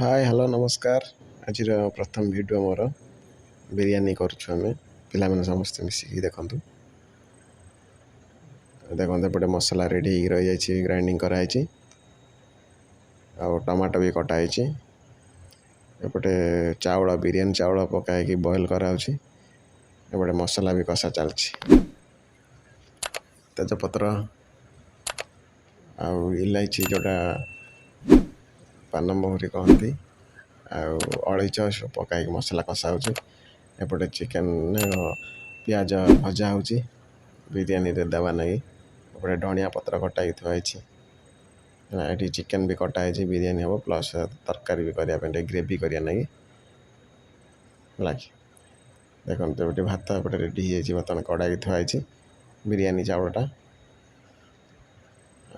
ହାଏ, hello, ନମସ୍କାର। ଆଜିର ପ୍ରଥମ ଭିଡ଼ିଓ ମୋର। ବିରିୟାନୀ କରୁଛୁ ଆମେ ପିଲାମାନେ ସମସ୍ତେ ମିଶିକି। ଦେଖନ୍ତୁ ଦେଖନ୍ତୁ, ଏପଟେ ମସଲା ରେଡ଼ି ହେଇକି ରହିଯାଇଛି, ଗ୍ରାଇଣ୍ଡିଙ୍ଗ କରାହେଇଛି ଆଉ ଟମାଟୋ ବି କଟା ହେଇଛି। ଏପଟେ ଚାଉଳ, ବିରିୟାନୀ ଚାଉଳ ପକା ହେଇକି ବଏଲ୍ କରାହେଉଛି। ଏପଟେ ମସଲା ବି କଷା ଚାଲିଛି। ତେଜପତ୍ର ଆଉ ଇଲାଇଚି, ଯେଉଁଟା ପାନମହୁରି କହନ୍ତି, ଆଉ ଅଳେଇଚ ସବୁ ପକା ହେଇକି ମସଲା କଷା ହେଉଛି। ଏପଟେ ଚିକେନ୍, ପିଆଜ ଭଜା ହେଉଛି ବିରିୟାନୀରେ ଦେବା ନାଗି। ଏପଟେ ଧଣିଆ ପତ୍ର କଟା ହେଇକି ଥୁଆ ହେଇଛି। ଏଠି ଚିକେନ୍ ବି କଟା ହେଇଛି, ବିରିୟାନୀ ହେବ ପ୍ଲସ୍ ତରକାରୀ ବି କରିବା ପାଇଁ, ଟିକେ ଗ୍ରେଭି କରିବା ନାଗି। ହେଲା କି? ଦେଖନ୍ତୁ, ଏପଟେ ଭାତ ଏପଟେ ରେଡ଼ି ହେଇଯାଇଛି। ବର୍ତ୍ତମାନ କଡ଼ାଇକି ଥୁଆ ହେଇଛି ବିରିୟାନୀ ଚାଉଳଟା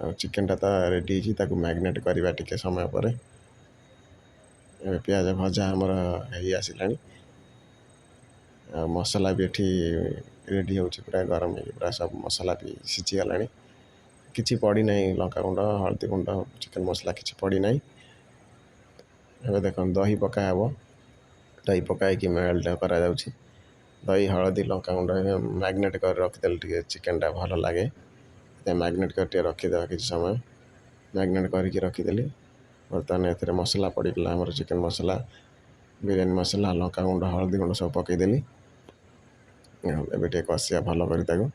ଆଉ ଚିକେନଟା ତ ରେଡ଼ି ହେଇଛି। ତାକୁ ମ୍ୟାରିନେଟ୍ କରିବା ଟିକେ ସମୟ ପରେ। ଏବେ ପିଆଜ ଭଜା ଆମର ହେଇ ଆସିଲାଣି ଆଉ ମସଲା ବି ଏଠି ରେଡ଼ି ହେଉଛି। ପୁରା ଗରମ ହେଇକି ପୁରା ସବୁ ମସଲା ବି ସିଝିଗଲାଣି। କିଛି ପଡ଼ିନାହିଁ, ଲଙ୍କା ଗୁଣ୍ଡ, ହଳଦୀ ଗୁଣ୍ଡ, ଚିକେନ ମସଲା କିଛି ପଡ଼ିନାହିଁ। ଏବେ ଦେଖନ୍ତୁ, ଦହି ପକା ହେବ। ଦହି ପକା ହେଇକି ମେଲ୍ଟ କରାଯାଉଛି। ଦହି, ହଳଦୀ, ଲଙ୍କାଗୁଣ୍ଡ ମ୍ୟାରିନେଟ୍ କରି ରଖିଦେଲେ ଟିକେ ଚିକେନଟା ଭଲ ଲାଗେ। ମ୍ୟାରିନେଟ୍ କରି ଟିକେ ରଖିଦେବା କିଛି ସମୟ। ମ୍ୟାରିନେଟ୍ କରିକି ରଖିଦେଲି। ବର୍ତ୍ତମାନ ଏଥିରେ ମସଲା ପଡ଼ିଗଲା ଆମର, ଚିକେନ ମସଲା, ବିରିୟାନୀ ମସଲା, ଲଙ୍କାଗୁଣ୍ଡ, ହଳଦୀ ଗୁଣ୍ଡ ସବୁ ପକାଇଦେଲି। ଏବେ ଟିକେ କଷିବା ଭଲ କରି ତାକୁ।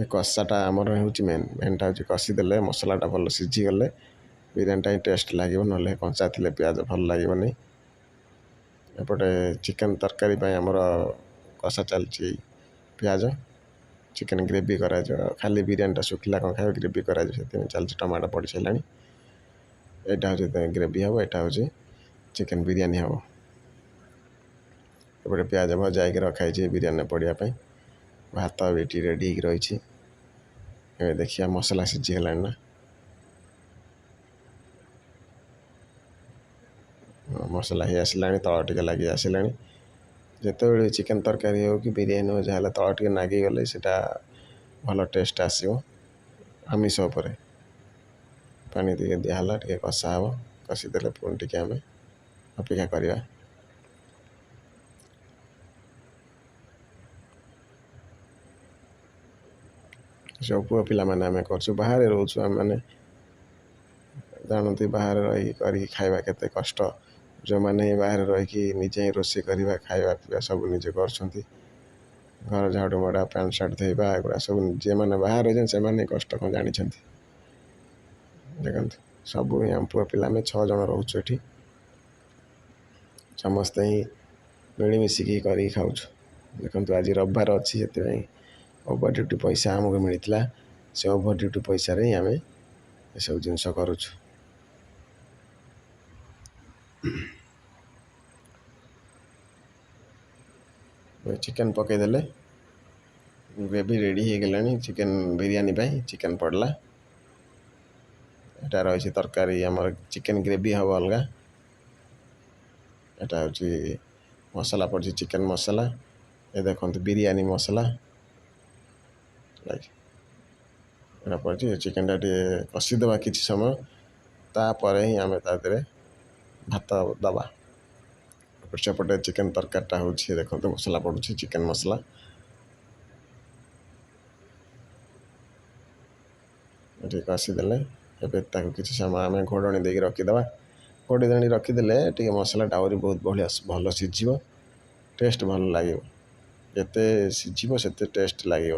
ଏ କଷାଟା ଆମର ହେଉଛି ମେନ୍। ମେନ୍ଟା ହେଉଛି କଷିଦେଲେ, ମସଲାଟା ଭଲ ସିଝିଗଲେ ବିରିୟାନୀଟା ହିଁ ଟେଷ୍ଟ ଲାଗିବ। ନହେଲେ କଞ୍ଚା ଥିଲେ ପିଆଜ ଭଲ ଲାଗିବନି। ଏପଟେ ଚିକେନ ତରକାରୀ ପାଇଁ ଆମର କଷା ଚାଲିଛି ପିଆଜ। ଚିକେନ ଗ୍ରେଭି କରାଯିବ। ଖାଲି ବିରିୟାନୀଟା ଶୁଖିଲା କ'ଣ ଖାଇବ? ଗ୍ରେଭି କରାଯିବ, ସେଥିପାଇଁ ଚାଲିଛି। ଟମାଟୋ ପଡ଼ି ସାରିଲାଣି। ଏଇଟା ହେଉଛି ଗ୍ରେଭି ହେବ, ଏଇଟା ହେଉଛି ଚିକେନ ବିରିୟାନୀ ହେବ। ଏପଟେ ପିଆଜ ଭଜା ହେଇକି ରଖା ହେଇଛି ବିରିୟାନୀରେ ପଡ଼ିବା ପାଇଁ। ଭାତ ବି ଏଠି ରେଡ଼ି ହେଇକି ରହିଛି। ଏବେ ଦେଖିବା ମସଲା ସିଝିଗଲାଣି ନା। ମସଲା ହେଇ ଆସିଲାଣି, ତଳ ଟିକେ ଲାଗି ଆସିଲାଣି। ଯେତେବେଳେ ଚିକେନ ତରକାରୀ ହେଉ କି ବିରିୟାନୀ ହେଉ, ଯାହା ହେଲେ ତଳ ଟିକେ ଲାଗିଗଲେ ସେଇଟା ଭଲ ଟେଷ୍ଟ ଆସିବ ଆମିଷ ଉପରେ। ପାଣି ଟିକେ ଦିଆହେଲା, ଟିକେ କଷା ହେବ। କଷିଦେଲେ ପୁଣି ଟିକେ ଆମେ ଅପେକ୍ଷା କରିବା। ସବୁ ପୁଅ ପିଲାମାନେ ଆମେ କରୁଛୁ। ବାହାରେ ରହୁଛୁ ଆମେମାନେ, ଜାଣନ୍ତି ବାହାରେ ରହିକି କରିକି ଖାଇବା କେତେ କଷ୍ଟ। ଯେଉଁମାନେ ବାହାରେ ରହିକି ନିଜେ ହିଁ ରୋଷେଇ କରିବା, ଖାଇବା ପିଇବା ସବୁ ନିଜେ କରୁଛନ୍ତି, ଘର ଝାଡ଼ୁ ମଡ଼ା, ପ୍ୟାଣ୍ଟ ସାର୍ଟ ଧୋଇବା, ଏଗୁଡ଼ା ସବୁ ଯେଉଁମାନେ ବାହାରେ ରହିଛନ୍ତି, ସେମାନେ କଷ୍ଟ କ'ଣ ଜାଣିଛନ୍ତି। ଦେଖନ୍ତୁ, ସବୁ ହିଁ ଆମ ପୁଅ ପିଲା, ଆମେ 6 ଜଣ ରହୁଛୁ ଏଠି। ସମସ୍ତେ ହିଁ ମିଳିମିଶିକି କରିକି ଖାଉଛୁ। ଦେଖନ୍ତୁ, ଆଜି ରବିବାର ଅଛି, ସେଥିପାଇଁ ଓଭର ଡ୍ୟୁଟି ପଇସା ଆମକୁ ମିଳିଥିଲା। ସେ ଓଭର ଡ୍ୟୁଟି ପଇସାରେ ହିଁ ଆମେ ଏସବୁ ଜିନିଷ କରୁଛୁ। ଚିକେନ୍ ପକାଇଦେଲେ, ଗ୍ରେଭି ରେଡ଼ି ହେଇଗଲାଣି। ଚିକେନ୍ ବିରିୟାନୀ ପାଇଁ ଚିକେନ୍ ପଡ଼ିଲା। ଏଟା ରହିଛି ତରକାରୀ ଆମର, ଚିକେନ୍ ଗ୍ରେଭି ହେବ ଅଲଗା। ଏଟା ହେଉଛି ମସଲା ପଡ଼ିଛି, ଚିକେନ୍ ମସଲା। ଏ ଦେଖନ୍ତୁ, ବିରିୟାନୀ ମସଲା ଏଟା ପଡ଼ିଛି। ଚିକେନଟା ଟିକେ କଷିଦେବା କିଛି ସମୟ, ତାପରେ ହିଁ ଆମେ ତା ଦେହରେ ଭାତ ଦେବା। ସେପଟେ ଚିକେନ୍ ତରକାରୀଟା ହେଉଛି। ଦେଖନ୍ତୁ, ମସଲା ପଡ଼ୁଛି, ଚିକେନ୍ ମସଲା। ଟିକେ କଷିଦେଲେ ଏବେ ତାକୁ କିଛି ସମୟ ଆମେ ଘୋଡ଼ଣୀ ଦେଇକି ରଖିଦେବା। ଘୋଡ଼ଣୀ ରଖିଦେଲେ ଟିକେ ମସଲାଟା ଆହୁରି ବହୁତ ବଢ଼ିଆ ଭଲ ସିଝିବ, ଟେଷ୍ଟ ଭଲ ଲାଗିବ। ଯେତେ ସିଝିବ ସେତେ ଟେଷ୍ଟ ଲାଗିବ।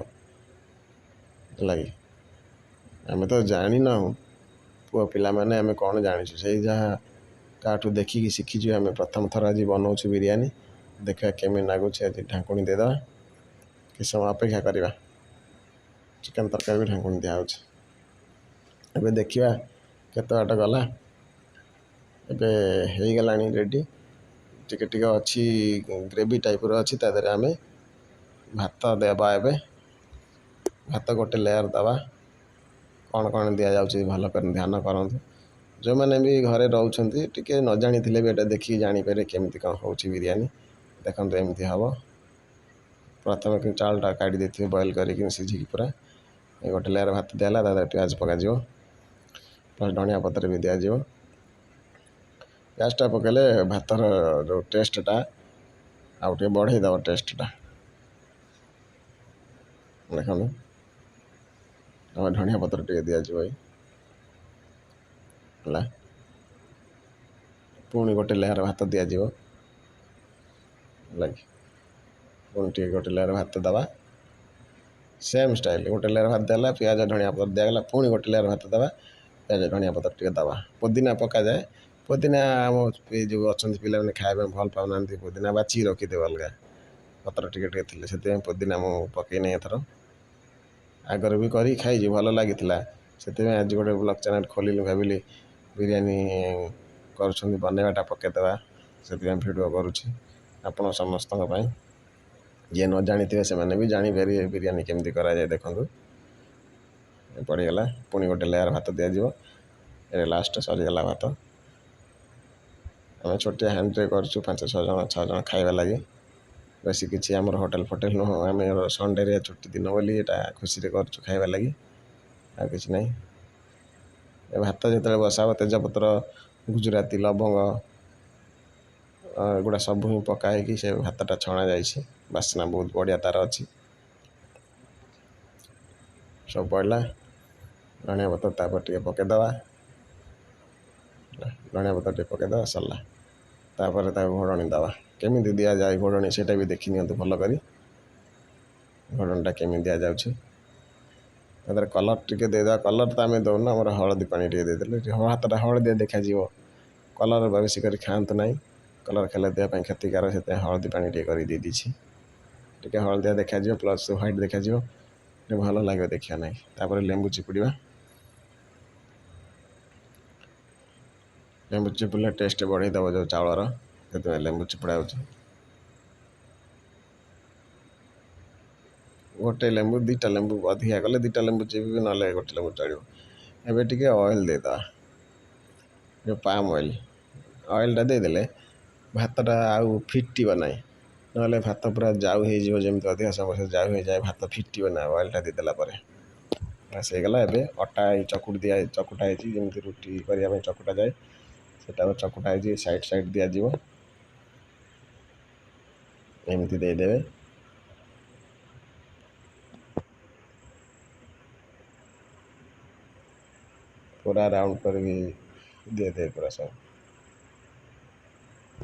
ହେଲା କି? ଆମେ ତ ଜାଣିନାହୁଁ, ପୁଅ ପିଲାମାନେ ଆମେ କ'ଣ ଜାଣିଛୁ? ସେଇ ଯାହା କାହାଠୁ ଦେଖିକି ଶିଖିଛୁ। ଆମେ ପ୍ରଥମ ଥର ଆଜି ବନଉଛୁ ବିରିୟାନୀ, ଦେଖିବା କେମିତି ଲାଗୁଛି। ଆଜି ଢାଙ୍କୁଣୀ ଦେଇଦେବା, କିଛି ସମୟ ଅପେକ୍ଷା କରିବା। ଚିକେନ୍ ତରକାରୀ ବି ଢାଙ୍କୁଣୀ ଦିଆହେଉଛି। ଏବେ ଦେଖିବା କେତେ ବାଟ ଗଲା। ଏବେ ହେଇଗଲାଣି ରେଡ଼ି। ଟିକେ ଟିକେ ଅଛି, ଗ୍ରେଭି ଟାଇପ୍ର ଅଛି। ତା ଦେହରେ ଆମେ ଭାତ ଦେବା। ଏବେ ଭାତ ଗୋଟେ ଲେୟାର୍ ଦେବା। କ'ଣ କ'ଣ ଦିଆଯାଉଛି ଭଲ କରି ଧ୍ୟାନ କରନ୍ତୁ। ଯେଉଁମାନେ ବି ଘରେ ରହୁଛନ୍ତି, ଟିକେ ନ ଜାଣିଥିଲେ ବି ଏଇଟା ଦେଖିକି ଜାଣିପାରିବେ କେମିତି କ'ଣ ହେଉଛି ବିରିୟାନୀ। ଦେଖନ୍ତୁ, ଏମିତି ହେବ। ପ୍ରଥମେ ଚାଉଳଟା କାଢ଼ି ଦେଇଥିବେ ବଏଲ୍ କରିକି, ସିଝିକି ପୁରା। ଗୋଟେ ଲେୟାର ଭାତ ଦିଆହେଲା, ତା ଦେହରେ ପିଆଜ ପକାଯିବ, ପ୍ଲସ୍ ଧଣିଆ ପତ୍ର ବି ଦିଆଯିବ। ପିଆଜଟା ପକାଇଲେ ଭାତର ଯେଉଁ ଟେଷ୍ଟଟା ଆଉ ଟିକେ ବଢ଼େଇ ଦେବ ଟେଷ୍ଟଟା। ଦେଖନ୍ତୁ, ଆଉ ଧଣିଆ ପତ୍ର ଟିକେ ଦିଆଯିବ। ଏଇ ହେଲା, ପୁଣି ଗୋଟେ ଲେୟାର ଭାତ ଦିଆଯିବ। ହେଲା କି, ପୁଣି ଟିକେ ଗୋଟେ ଲେୟାର ଭାତ ଦେବା। ସେମ୍ ଷ୍ଟାଇଲ୍, ଗୋଟେ ଲେୟାର ଭାତ ଦେଲା, ପିଆଜ ଧଣିଆ ପତ୍ର ଦିଆଗଲା, ପୁଣି ଗୋଟେ ଲେୟାର ଭାତ ଦେବା, ପିଆଜ ଧଣିଆ ପତ୍ର ଟିକେ ଦେବା। ପୁଦିନା ପକାଯାଏ। ପୁଦିନା ଆମ ଏ ଯେଉଁ ଅଛନ୍ତି ପିଲାମାନେ ଖାଇବା ପାଇଁ ଭଲ ପାଉନାହାନ୍ତି, ପୁଦିନା ବାଛିକି ରଖିଦେବେ ଅଲଗା, ପତ୍ର ଟିକେ ଟିକେ ଥିଲେ, ସେଥିପାଇଁ ପୁଦିନା ମୁଁ ପକେଇନି ଏଥର। ଆଗରୁ ବି କରିକି ଖାଇଛି, ଭଲ ଲାଗିଥିଲା। ସେଥିପାଇଁ ଆଜି ଗୋଟେ ବ୍ଲଗ୍ ଚ୍ୟାନେଲ୍ ଖୋଲିଲି, ଭାବିଲି ବିରିୟାନୀ କରୁଛନ୍ତି ବନେଇବାଟା ପକାଇଦେବା। ସେଥିପାଇଁ ଭିଡ଼ିଓ କରୁଛି ଆପଣ ସମସ୍ତଙ୍କ ପାଇଁ। ଯିଏ ନ ଜାଣିଥିବେ ସେମାନେ ବି ଜାଣିପାରିବେ ବିରିୟାନୀ କେମିତି କରାଯାଏ। ଦେଖନ୍ତୁ, ପଡ଼ିଗଲା, ପୁଣି ଗୋଟେ ଲେୟାର ଭାତ ଦିଆଯିବ। ଏବେ ଲାଷ୍ଟ ସରିଗଲା ଭାତ। ଆମେ ଛୋଟିଆ ହାଣ୍ଡିରେ କରୁଛୁ, 5 6 ଜଣ, 6 ଜଣ ଖାଇବା ଲାଗି। ବେଶୀ କିଛି ଆମର ହୋଟେଲ ଫୋଟେଲ ନୁହଁ, ଆମେ ସଣ୍ଡେରେ ଛୁଟି ଦିନ ବୋଲି ଏଇଟା ଖୁସିରେ କରୁଛୁ ଖାଇବା ଲାଗି, ଆଉ କିଛି ନାହିଁ। ଏ ଭାତ ଯେତେବେଳେ ବସା ହେବ, ତେଜପତ୍ର, ଗୁଜୁରାତି, ଲବଙ୍ଗ ଏଗୁଡ଼ା ସବୁ ହିଁ ପକା ହେଇକି ସେ ଭାତଟା ଛଣା ଯାଇଛି। ବାସ୍ନା ବହୁତ ବଢ଼ିଆ ତାର ଅଛି। ସବୁ ପଡ଼ିଲା, ଧଣିଆ ପତ୍ର ତାପରେ ଟିକେ ପକାଇଦେବା, ଧଣିଆ ପତ୍ର ଟିକେ ପକାଇଦେବା, ସରିଲା। ତାପରେ ତାକୁ ଘୋଡ଼ଣୀ ଦେବା। କେମିତି ଦିଆଯାଏ ଘୋଡ଼ଣୀ ସେଇଟା ବି ଦେଖି ନିଅନ୍ତୁ ଭଲ କରି, ଘୋଡ଼ଣୀଟା କେମିତି ଦିଆଯାଉଛି। ତା ଦେହରେ କଲର୍ ଟିକେ ଦେଇଦେବା। କଲର୍ ତ ଆମେ ଦେଉନୁ, ଆମର ହଳଦୀ ପାଣି ଟିକେ ଦେଇଦେଲେ ଭାତଟା ହଳଦିଆ ଦେଖାଯିବ। କଲର୍ ବେଶୀ କରି ଖାଆନ୍ତୁ ନାହିଁ, କଲର୍ ଖାଇଲେ ଦେହ ପାଇଁ କ୍ଷତିକାରକ, ସେଥିପାଇଁ ହଳଦୀ ପାଣି ଟିକେ କରିକି ଦେଇଦେଇଛି। ଟିକେ ହଳଦିଆ ଦେଖାଯିବ, ପ୍ଲସ୍ ହ୍ୱାଇଟ୍ ଦେଖାଯିବ, ଟିକେ ଭଲ ଲାଗିବ ଦେଖିବା ନାହିଁ। ତାପରେ ଲେମ୍ବୁ ଚିପୁଡ଼ିବା। ଲେମ୍ବୁ ଚିପୁଡ଼ିଲେ ଟେଷ୍ଟ ବଢ଼େଇ ଦେବ ଯେଉଁ ଚାଉଳର, ସେଥିପାଇଁ ଲେମ୍ବୁ ଚିପୁଡ଼ା ହେଉଛି। ଗୋଟେ ଲେମ୍ବୁ, 2ଟା ଲେମ୍ବୁ, ଅଧିକା କଲେ 2ଟା ଲେମ୍ବୁ ଚିପିବି, ନହେଲେ ଗୋଟେ ଲେମ୍ବୁ ଚଳିବ। ଏବେ ଟିକେ ଅଏଲ୍ ଦେଇଦେବା, ଯେଉଁ ପାମ୍ ଅଏଲ୍। ଅଏଲ୍ଟା ଦେଇଦେଲେ ଭାତଟା ଆଉ ଫିଟିବ ନାହିଁ, ନହେଲେ ଭାତ ପୁରା ଯାଉ ହେଇଯିବ। ଯେମିତି ଅଧିକା ସମୟ ସେ ଯାଉ ହେଇଯାଏ, ଭାତ ଫିଟିବ ନା ଅଏଲ୍ଟା ଦେଇଦେଲା ପରେ। ବାସ୍ ହେଇଗଲା। ଏବେ ଅଟା ଏଇ ଚକୁଟି ଦିଆ, ଚକୁଟା ହେଇଛି, ଯେମିତି ରୁଟି କରିବା ପାଇଁ ଚକୁଟା ଯାଏ, ସେଟା ଚକୁଟା ହେଇଛି, ସାଇଡ଼୍ ସାଇଡ଼୍ ଦିଆଯିବ। ଏମିତି ଦେଇଦେବେ। ପୁରା ରାଉଣ୍ଡ କରିକି ଦେଇଦେବେ, ପୁରା ସବୁ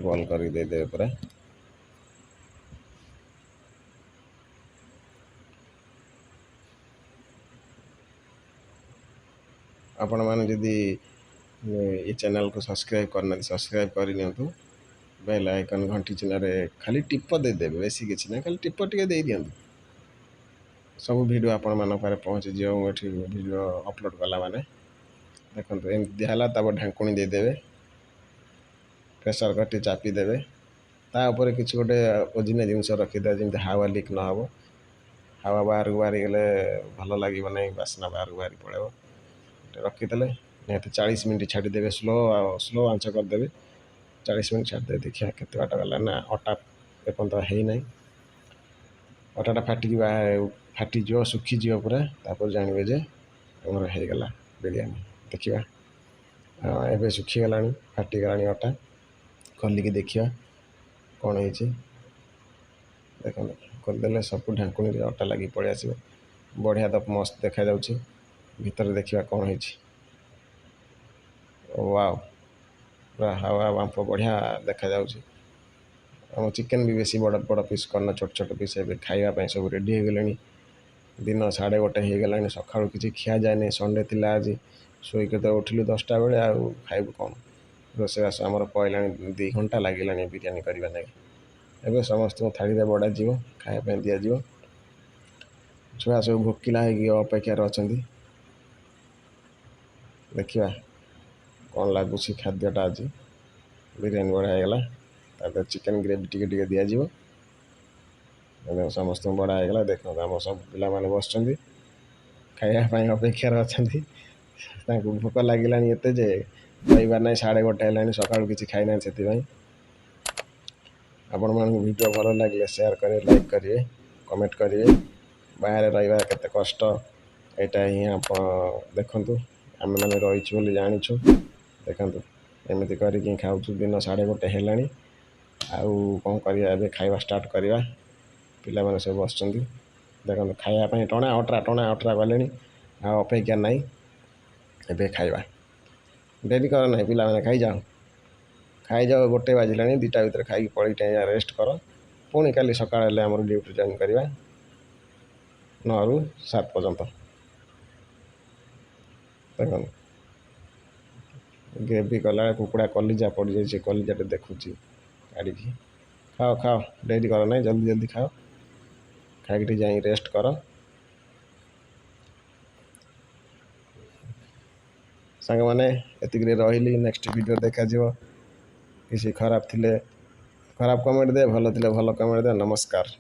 ଗୋଲ କରିକି ଦେଇଦେବେ ପୁରା। ଆପଣମାନେ ଯଦି ଏ ଚ୍ୟାନେଲ୍କୁ ସବସ୍କ୍ରାଇବ୍ କରିନାହାନ୍ତି, ସବସ୍କ୍ରାଇବ୍ କରିନିଅନ୍ତୁ। ବେଲ୍ ଆଇକନ୍ ଘଣ୍ଟି ଚିହ୍ନରେ ଖାଲି ଟିପ ଦେଇଦେବେ, ବେଶୀ କିଛି ନାହିଁ, ଖାଲି ଟିପ ଟିକେ ଦେଇଦିଅନ୍ତୁ। ସବୁ ଭିଡ଼ିଓ ଆପଣମାନଙ୍କ ପାଖରେ ପହଞ୍ଚିଯିବ ମୁଁ ଏଠି ଭିଡ଼ିଓ ଅପଲୋଡ଼ କଲା ମାନେ। ଦେଖନ୍ତୁ, ଏମିତି ଦିଆହେଲା। ତାପରେ ଢାଙ୍କୁଣୀ ଦେଇଦେବେ, ପ୍ରେସର୍ କରି ଚାପି ଦେବେ। ତା ଉପରେ କିଛି ଗୋଟେ ଓଜନିଆ ଜିନିଷ ରଖିଦେବେ, ଯେମିତି ହାୱା ଲିକ୍ ନ ହେବ। ହାୱା ବାହାରକୁ ବାହାରିଗଲେ ଭଲ ଲାଗିବ ନାହିଁ, ବାସ୍ନା ବାହାରକୁ ବାହାରି ପଳେଇବ। ରଖିଦେଲେ ନିହାତି 40 ମିନିଟ୍ ଛାଡ଼ିଦେବେ, ସ୍ଲୋ ଆଉ ସ୍ଲୋ ଆଞ୍ଚ କରିଦେବେ, 40 ମିନିଟ୍ ଛାଡ଼ିଦେବେ। ଦେଖିବା କେତେ ବାଟ ଗଲା ନା, ଅଟା ଏପର୍ଯ୍ୟନ୍ତ ହେଇନାହିଁ। ଅଟାଟା ଫାଟିକି ଫାଟିଯିବ, ଶୁଖିଯିବ ପୁରା, ତାପରେ ଜାଣିବେ ଯେ ଆମର ହେଇଗଲା ବିରିୟାନୀ। ଦେଖିବା, ଏବେ ଶୁଖିଗଲାଣି, ଫାଟିଗଲାଣି ଅଟା। ଖୋଲିକି ଦେଖିବା କ'ଣ ହେଇଛି। ଦେଖନ୍ତୁ, ଖୋଲିଦେଲେ ସବୁ ଢାଙ୍କୁଣୀରେ ଅଟା ଲାଗି ପଳେଇ ଆସିବ। ବଢ଼ିଆ ତ ମସ୍ତ ଦେଖାଯାଉଛି। ଭିତରେ ଦେଖିବା କ'ଣ ହେଇଛି। ୱାଓ, ପୁରା ହାୱା ବାମ୍ଫ ବଢ଼ିଆ ଦେଖାଯାଉଛି। ଆମ ଚିକେନ୍ ବି ବେଶୀ ବଡ଼ ବଡ଼ ପିସ୍ କରିନା, ଛୋଟ ଛୋଟ ପିସ୍। ଏବେ ଖାଇବା ପାଇଁ ସବୁ ରେଡ଼ି ହେଇଗଲେଣି। ଦିନ 1:30 ହେଇଗଲାଣି, ସକାଳୁ କିଛି ଖିଆ ଯାଏନି। ସଣ୍ଡେ ଥିଲା ଆଜି, ଶୋଇକି ତ ଉଠିଲୁ 10ଟା ବେଳେ, ଆଉ ଖାଇବୁ କ'ଣ? ରୋଷେଇବାସ ଆମର ପଡ଼ିଲାଣି, 2 ଘଣ୍ଟା ଲାଗିଲାଣି ବିରିୟାନୀ କରିବା ଲାଗି। ଏବେ ସମସ୍ତଙ୍କୁ ଥାଳିରେ ବଢ଼ାଯିବ, ଖାଇବା ପାଇଁ ଦିଆଯିବ। ଛୁଆ ସବୁ ଭୋକିଲା ହେଇକି ଅପେକ୍ଷାରେ ଅଛନ୍ତି। ଦେଖିବା କ'ଣ ଲାଗୁଛି ଖାଦ୍ୟଟା ଆଜି। ବିରିୟାନୀ ବଢ଼ା ହେଇଗଲା, ତାପରେ ଚିକେନ୍ ଗ୍ରେଭି ଟିକେ ଟିକେ ଦିଆଯିବ। ସମସ୍ତଙ୍କୁ ବଢ଼ା ହେଇଗଲା। ଦେଖନ୍ତୁ, ଆମ ସବୁ ପିଲାମାନେ ବସିଛନ୍ତି ଖାଇବା ପାଇଁ ଅପେକ୍ଷାରେ ଅଛନ୍ତି। ତାଙ୍କୁ ଭୋକ ଲାଗିଲାଣି ଏତେ ଯେ କହିବାର ନାହିଁ। 1:30 ହେଲାଣି, ସକାଳୁ କିଛି ଖାଇନାହାନ୍ତି ସେଥିପାଇଁ। ଆପଣମାନଙ୍କୁ ଭିଡ଼ିଓ ଭଲ ଲାଗିଲେ ସେୟାର କରିବେ, ଲାଇକ୍ କରିବେ, କମେଣ୍ଟ କରିବେ। ବାହାରେ ରହିବା କେତେ କଷ୍ଟ ଏଇଟା ହିଁ ଆପଣ ଦେଖନ୍ତୁ, ଆମେମାନେ ରହିଛୁ ବୋଲି ଜାଣିଛୁ। ଦେଖନ୍ତୁ, ଏମିତି କରିକି ଖାଉଛୁ। ଦିନ 1:30 ହେଲାଣି। ଆଉ କ'ଣ କରିବା? ଏବେ ଖାଇବା ଷ୍ଟାର୍ଟ କରିବା। ପିଲାମାନେ ସବୁ ବସିଛନ୍ତି, ଦେଖନ୍ତୁ, ଖାଇବା ପାଇଁ ଟଣା ଅଟରା ଟଣା ଅଟରା କଲେଣି। ଆଉ ଅପେକ୍ଷା ନାହିଁ, ଏବେ ଖାଇବା। ଡେରି କର ନାହିଁ ପିଲାମାନେ, ଖାଇଯାଅ ଖାଇଯାଅ। 1 ବାଜିଲାଣି, 2ଟା ଭିତରେ ଖାଇକି ପଳେଇ ଟିକେ ରେଷ୍ଟ କର। ପୁଣି କାଲି ସକାଳ ହେଲେ ଆମର ଡ୍ୟୁଟି ଜଏନ୍ କରିବା 9ରୁ 7 ପର୍ଯ୍ୟନ୍ତ। ଦେଖନ୍ତୁ, ଗ୍ରେଭି କଲା, କୁକୁଡ଼ା କଲିଜା ପଡ଼ିଯାଇଛି, କଲିଜାଟେ ଦେଖୁଛି କାଢ଼ିକି। ଖାଅ ଖାଅ, ଡେରି କର ନାହିଁ, ଜଲ୍ଦି ଜଲ୍ଦି ଖାଅ। ଖାଇକି ଟିକେ ଯାଇକି ରେଷ୍ଟ କର। ସାଙ୍ଗମାନେ, ଏତିକିରେ ରହିଲି। ନେକ୍ସଟ ଭିଡ଼ିଓ ଦେଖାଯିବ। କିଛି ଖରାପ ଥିଲେ ଖରାପ କମେଣ୍ଟ ଦେ, ଭଲ ଥିଲେ ଭଲ କମେଣ୍ଟ ଦେ। ନମସ୍କାର।